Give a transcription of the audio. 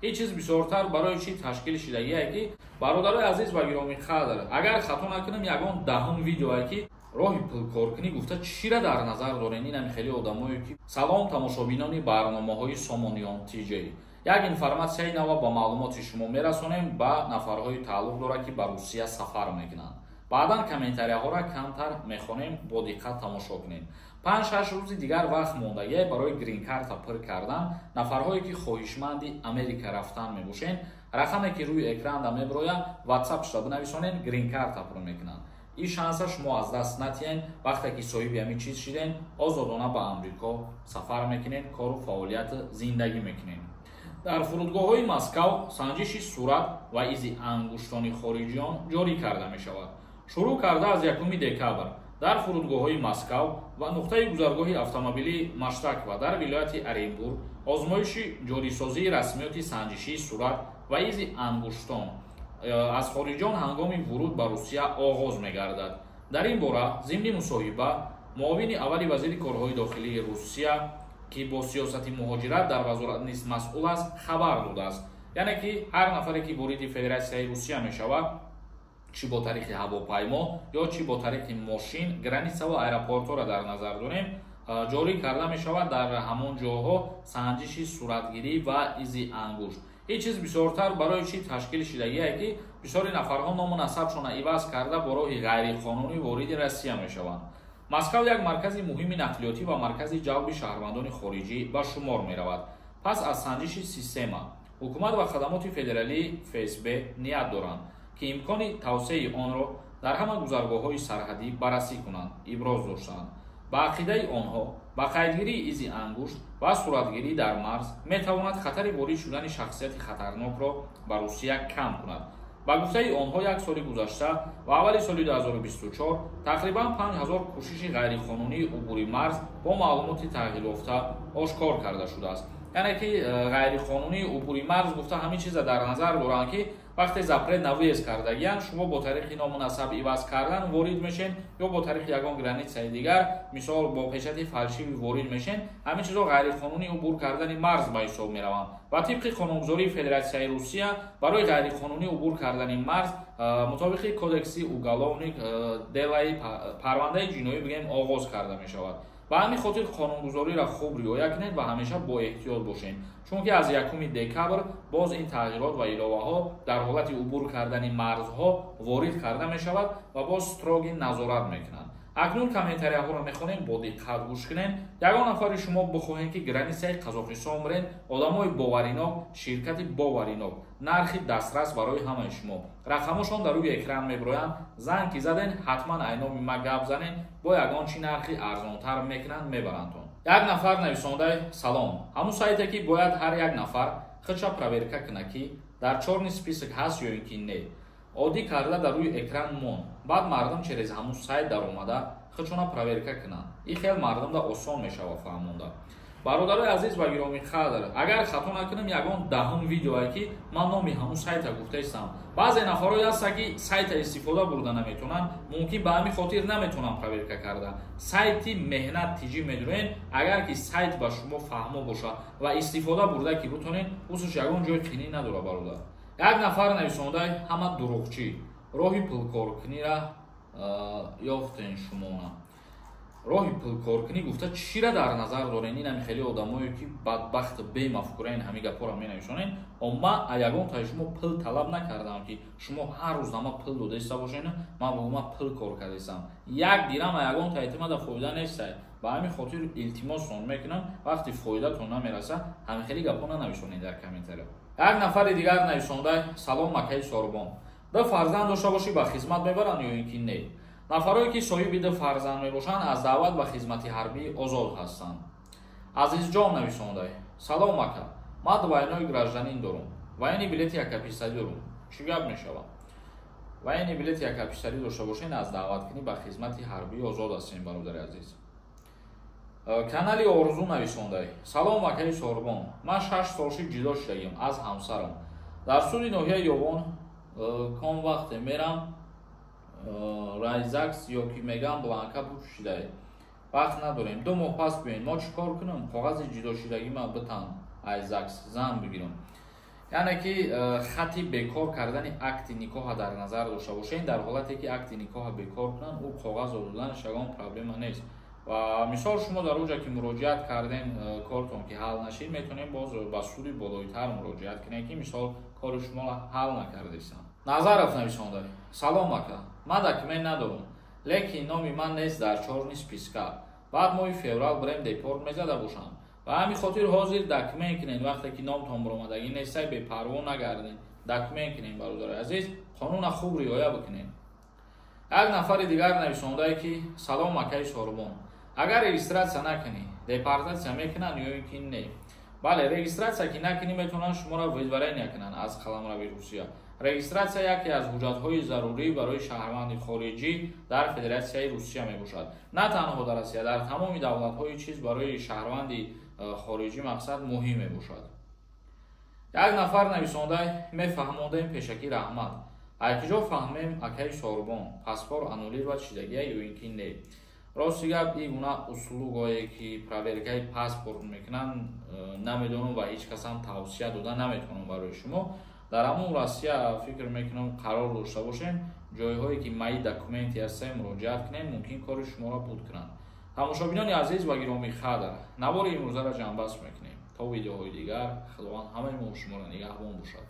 Ин чиз бисёртар барои чӣ ташкил шидагие, ки, бародарои азиз ва гиромиқадр, агар хато накунам, ягон 10-ум видеое, ки роҳи пулкоркунӣ гуфта, чира дар назар дорен? Инами хеле одамое, ки... Салом, тамошобинони барномаҳои Сомониён ТЖ. Як информатсияи нава ба маълумоти шумо мерасонем, ба нафарҳои тааллуқ дорад, ки ба Русия сафар мекунанд. Баъдан комментарияҳоро камтар мехонем, бо диққат тамошо кунем. 5-6 рӯзи дигар вақт мондагие барои гринкарта пур кардан. Нафарҳое, ки хоҳишманди Америка рафтан мебошен, рақаме, ки рӯи экранда мебирояд, Ватсап шуда бинависонед, гринкарта пур мекунанд. Ин шанса шумо аз даст натиҳен. Вақте ки соҳиби ҳамин чиз шиден, озодона ба Амрико сафар мекунед, кору фаъолият, зиндагӣ мекунед. Дар фурудгоҳҳои Москав санҷиши сурат ва изи ангуштони хориҷиён ҷорӣ карда мешавад. Шурӯъ карда аз 1 декабр дар фурудгоҳҳои Москав ва нуқтаи гузаргоҳи автомобилии Маштакова дар вилояти Оренбург озмоиши ҷорисозии расмиёти санҷишии сурат ва изи ангуштон аз хориҷиён ҳангоми вуруд ба Русия оғоз мегардад. Дар ин бора зимни мусоҳиба муовини аввали вазири корҳои дохилии Русия, ки бо сиёсати муҳоҷират дар вазорат низ масъул аст, хабар додааст. Яъне ки ҳар нафаре, ки вориди Федератсияи Русия мешавад, чӣ бо тариқи ҳавопаймо ё чӣ бо тариқи мошин, границаву аэропортҳоро дар назар дорем, ҷорӣ карда мешавад дар ҳамон ҷоҳо санҷиши суратгирӣ ва изи ангушт. Ин чиз бисёртар барои чӣ ташкил шидагие, ки бисёри нафарҳо ному насабшона иваз карда, бо роҳи ғайриқонунӣ вориди Россия мешаванд. Москав як маркази муҳими нақлиётӣ ва маркази ҷалби шаҳрвандони хориҷӣ ба шумор меравад. Пас аз санҷиши система ҳукумат ва хадамоти федералии ФСБ ният доранд, ки имкони тавсеаи онро дар ҳама гузаргоҳҳои сарҳадӣ баррасӣ кунанд, иброз доштанд. Ба ақидаи онҳо, ба қайдгирии изи ангушт ва суратгирӣ дар марз метавонад хатари ворид шудани шахсияти хатарнокро ба Русия кам кунад. Ба гуфтаи онҳо, як соли гузашта ва аввали соли 2024 тақрибан 5000 кӯшиши ғайриқонунии убури марз бо маълумоти тағйирёфта ошкор карда шудааст. Яъне ки ғайриқонунии убури марз гуфта, ҳамин чиза дар назар доранд, ки вақте запрет на въезд кардагиянд, шумо бо тариқи ному насаб иваз кардан ворид мешен ё бо тариқи ягон границаи дигар, мисол, бо печати фальшивый ворид мешен. Ҳамин чизо ғайриқонунӣ убур кардани марз ба ҳисоб мераванд ва тибқи қонунгузории Федератсияи Русия барои ғайриқонунӣ убур кардани марз мутобиқи кодекси уголовный делаи, парвандаи ҷиноӣ бигӯем, оғоз карда мешавад. Ба ҳамин хотир қонунгузориро хуб риоя кунед ва ҳамеша бо эҳтиёт бошед, чунки аз 1 декабр боз ин тағйирот ва иловаҳо дар ҳолати убур кардани марзҳо ворид карда мешавад ва боз строгий назорат мекунанд. Акнун комментарияҳоро мехонем, бо диққат гӯш кунед. Ягон нафари шумо бихоҳем, ки границаи Қазоқистон бирен, одамои боваринок, ширкати боваринок, нархи дастрас барои ҳамаи шумо, рақамошон дар рӯи экран мебироянд. Занг ки заден, ҳатман айноми ма гап занен, бо ягон чӣ нархи арзонтар мекунанд, мебарандтон. Як нафар нависондай: «Салом, ҳамун сайте, ки бояд ҳар як нафар худша проверка кунад, ки дар чёрный список ҳаст ё ин ки не, оддӣ карда дар рӯи экран мон, баъд мардум через ҳамун сайт даромада худшона проверка кунанд. Ин хел мардумда осон мешава фаҳмонда.» Бародарои азиз ва гиромиқадр, агар хато накунам, ягон 10-ум видеое, ки ман номи ҳамун сайта гуфтаистам. Баъзе нафарое ҳаста, ки сайта истифода бурда наметавонанд, мумкин ба ҳамин хотир наметавонанд проверка карда. Сайти Меҳнат ТЖ медуроен. Агар ки сайт ба шумо фаҳмо бошад ва истифода бурда ки бутонед, усуш ягон ҷои қинӣ надорад, бародар. Як нафар нависондай: «Ҳама дурӯғчӣ, роҳи пулкоркунира ёфтен шумона.» Роҳи пулкоркунӣ гуфта, чира дар назар дорен? Инами хеле одамое, ки бадбахт, бемафкураин, ҳамин гапҳоро менависонен. Ма ягон таи шумо пул талаб накардам, ки шумо ҳар рӯз нама пул додаиста бошен, ман бо ма пул кор кардастам. 1 дирам ягон таи фоида нестай. Ба ҳамин хотир илтимостон мекунам, вақти фоидатон намераса, ҳамин хеле гапҳо нанависонед дар комментария. Як нафари дигар нависондай: «Салом, акаи Сорбон, ду фарзанд дошта бошӣ, ба хизмат мебаранд ё ин ки не?» Нафарое, ки соҳиби ду фарзанд мебошанд, аз даъват ба хизмати ҳарбӣ озод ҳастанд. Азизҷон нависондай: «Салом, ака, ман двойной гражданин дорум, военный билети якаписарӣ дорум, чӣ гап мешавад?» Военный билети якаписарӣ дошта бошед, аз даъваткунӣ ба хизмати ҳарбӣ озод ҳастем, бародари азиз. Канали Орзу нависондай: «Салом, акаи Сорбон, ман 6 сол шид ҷудо шудагим аз ҳамсарам. Дар суди ноҳияи Ёвон ком вақте мерам райзагс ё ки мегам, бланка пур шудай, вақт надорем, 2 моҳ пас биёед. Мо чӣ кор кунам? Коғази ҷудошудагима битан, ай ЗАГС зан бигирам?» Яъне ки хати бекор кардани акти никоҳа дар назар дошта бошед. Дар ҳолате ки акти никоҳа бекор кунанд, ӯ коғаз доданаш ягон проблема нест. Ва мисол шумо дар оҷа ки муроҷиат кардем, кортон ки ҳал нашид, метавонем боз ба суди болоитар муроҷиат кунем, ки мисол кори шуморо ҳал накардесам. Назаров нависонда: салом ака, ман документ надорам, лекин номи ман нест дар чёрный списка. Баъд моҳи феврал брем депорт мезада бошам. Ба ҳамин хотир ҳозир документ кунед, вақте ки номтон баромадагӣ нестай, бепарво нагардед, документ кунед, бародари азиз, қонуна хуб риоя бикунед. Як нафари дигар нависондае ки салом акаи Сорбон, агар регистрация накунӣ, депортатсия мекунанд ё ин ки не? Бале, регистрация ки накунӣ, метавонанд шуморо выдворение кунанд аз қаламрави Русия. Регистрация яке аз ҳуҷҷатҳои зарурӣ барои шаҳрванди хориҷӣ дар Федератсияи Русия мебошад. На танҳо дар Россия, дар тамоми давлатҳои чиз барои шаҳрванди хориҷӣ мақсад муҳим мебошад. Як нафар нависонда: мефаҳмондем, пешакӣ раҳмат. Ай куҷо фаҳмем, акаи Сорбон, паспорт аннулировать шидагия ё ин ки не? Рости гап, ин гуна услугое ки проверкаи паспорт мекунанд, намедонам ва ҳеҷ касам тавсия дода наметавонам барои шумо. Дар ҳамон Россия фикр мекунам қарор дошта бошем, ҷойҳое ки Мои документы ҳастем, муроҷиат кунем, мумкин кори шуморо буд кунанд. Тамошобинони азиз ва гиромӣ қадр, навори имрӯзаро ҷамъбаст мекунем. То видеоҳои дигар, Худованд ҳамаи мо шуморо нигаҳбон бошад.